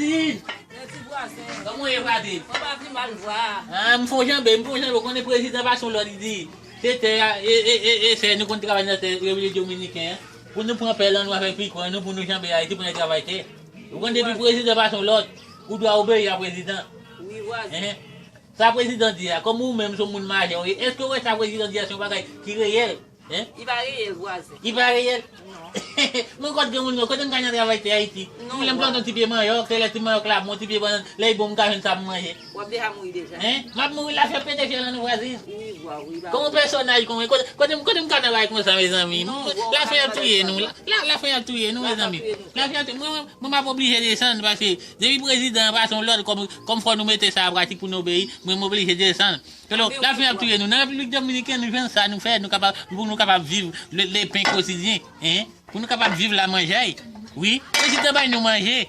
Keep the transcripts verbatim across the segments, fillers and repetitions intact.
Mèsi vwazen. Kòman w ye, Fadil? Mwen pa pi mal vwa. Ah, m fè w janbe, m fè w janbe. Ou konnen prezidan pase yon lòd, li di, se tè a, e, e, e, e, se nou konn travay nan tè Repiblik Dominiken an. Pou nou pran pè lan nou avèk pikò an nou, pou nou janbe Ayiti, pou n al travay tè. Ou konnen depi prezidan pase yon lòd, ou dwe obeyi a prezidan. Wi, vwazen. Sa prezidan di a, kòm ou menm se yon moun majè, wi, èske w wè sa prezidan di a se yon bagay ki reyèl? Hein? Li pa reyèl, vwazen. Li pa reyèl? Non. Mwen kote gen moun yo, kote m ka nan travay tè Ayiti? Non, vwazen. Lè m plante yon ti pye manyòk, se lè ti manyòk la bon, ti pye bannann, lè li bon m ka jwenn sa m manje. W ap deja mouri deja. Hein? M ap mouri, lafyèt pete fyèl an nou vwazen. Wi, vwa, wi, ba. Kòm yon pèsonaj konmen, kote, kote m ka nan bagay konsa, mezanmi? Non, vwa, lafyèt ap touye nou. La, la, lafyèt ap touye nou, mezanmi. Lafyèt ap touye nou. Mwen, mwen, mwen m ap oblije desann, paske depi prezidan an pase yon lòd, kòm, kòm fò nou mete sa an pratik pou nou obeyi, mwen m oblije desann. Hello, lafen ap touye nou. Nan Repiblik Dominikèn, nou jwenn sa nou fè, nou kapab, pou nou kapab viv le, le pen kotidyen, hein? Pou nou kapab viv la manjay. Wi, prezidan bay nou manje.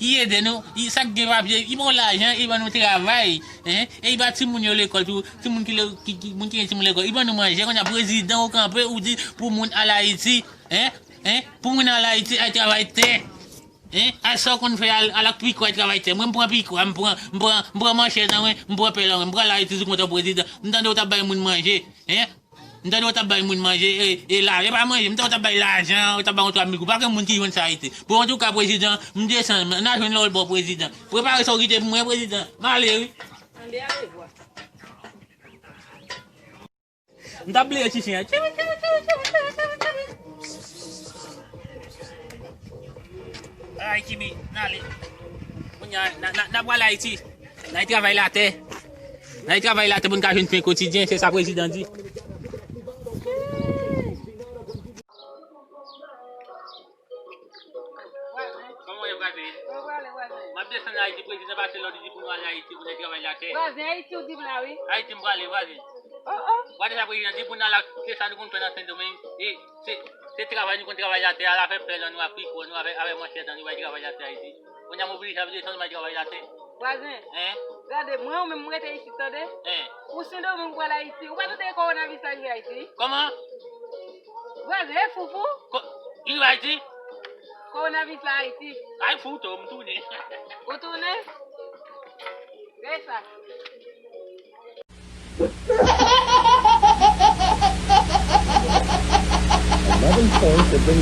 Li ede nou, li, sa k gen papye, li ba w lajan, li ban nou travay, hein? E li ba timoun yo lekòl tou, timoun ki, le, ki, ki, moun ki gen timoun lekòl, li ban nou manje. Kounye a prezidan ou kanpe, ou di pou moun al Ayiti, hein? Hein? Pou moun al Ayiti, al travay tè. Hein? Al sa w konn fè, al, al ak pikò, al travay tè. Mwen, m pran pikò, m pran, m pran, m pran manchèt nan mwen, m pran pèl nan mwen, m pral Ayiti sou kont yon prezidan. M tande w t ap bay moun manje. Hein? M tande w t ap bay moun manje, e, e la, e pa manje, m tande w t ap bay lajan, w t ap bay yon twa mil goud. Pa gen moun ki jwenn sa Ayiti. Bon, antouka, prezidan, m desann, n a jwenn lòt bò, prezidan. Prepare sa w kite pou mwen, prezidan. M ale, wi. Ann ale, vwa. M t ap bliye ti chen an. Tchiwi, tchiwi, tchiwi, tchiwi, tchiwi, tchiwi, tchiwi. Ay, Kibi, n ale. Kounye a, n a, n a, n a pral Ayiti. N a travay latè. N a travay latè pou n ka jwenn pen kotidyen, se sa prezidan di. Kòman w ye, vwazen? Mwen prale, vwazen. M ap desann Ayiti, prezidan pase lòd, li di pou nou al Ayiti, pou n al travay latè. Vwazen, Ayiti ou di m la, wi. Ayiti m prale, vwazen. Oh, oh. Gade sa prezidan di pou n al ak, se sa nou konn fè nan Sendomeng. E se, se travay nou konn travay latè a, afè pèl an nou, ak pikò an nou, avè, avè manchèt an nou, bay travay latè Ayiti. Kounye a m oblije ap desann, bay travay latè. Vwazen. Hein? Gade, mwen, ou menm, m rete isit, tande? Hein? Ou Sendomeng, ou pral Ayiti. Ou pa tande kowonaviris la rive Ayiti? Kòman? Vwazen, e fou fou. Ko-, li rive Ayiti? Kowonaviris la Ayiti. Ay, fou tou, m tounen. Ou tounen? Gade sa. Eleven points have been